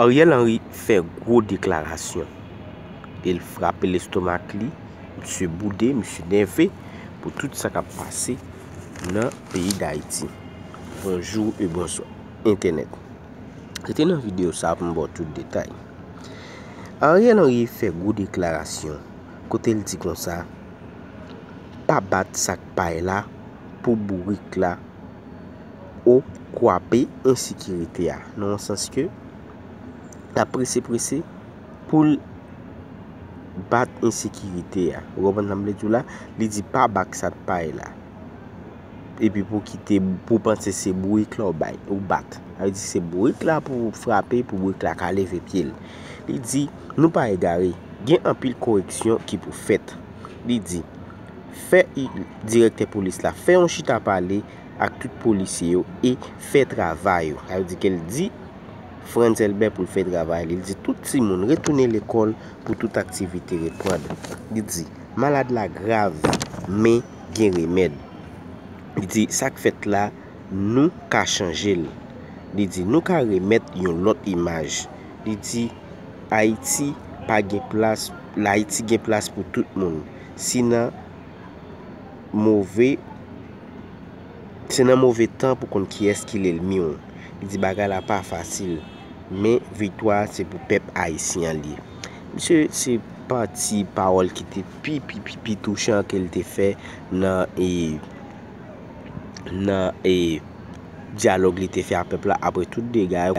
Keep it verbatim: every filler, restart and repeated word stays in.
Ariel Henry fè gwo deklarasyon. E l frape lestomak li, misye boude, misye nève pou tout sa k ap pase nan peyi Dayiti. Bonjou e bonswa, entènèt. Se te nan videyo sa a pou m ba w tout detay. Ariel Henry fè gwo deklarasyon kote l di konsa, pa bat sak pay la pou bourik la ou kwape ensekirite a. Nan yon sans ke l ap prese prese pou l bat ensekirite a. Ou konprann sa m vle di w la? Li di pa bat sak pay la. Epi pou kite, pou panse se bourik la ou bay, ou bat. Sa vle di se bourik la pou frape, pou bourik la ka leve pye l. Li di, nou pa egare, gen anpil koreksyon ki pou fèt. Li di, fè i- direktè polis la, fè yon chita pale ak tout polisye yo e fè travay yo. Sa vle di ke l di Frantz Elbè pou l fè travay li. Li di tout timoun retounen lekòl pou tout aktivite reprann. Li di malad la grav, men gen remèd. Li di sa k fèt la, nou ka chanje l. Li di nou ka remèt yon lòt imaj. Li di Ayiti pa gen plas, Ayiti gen plas pou tout moun. Si nan move, se nan move tan pou konn kiyès ki lènmi w. Li di bagay la pa fasil, men viktwa a se pou pèp ayisyen an li ye. Misye, se pati pawòl ki te pi, pi, pi, pi touchan ke l te fè nan, e, nan, e, dyalòg li te fè ak pèp la apre tout dega yo.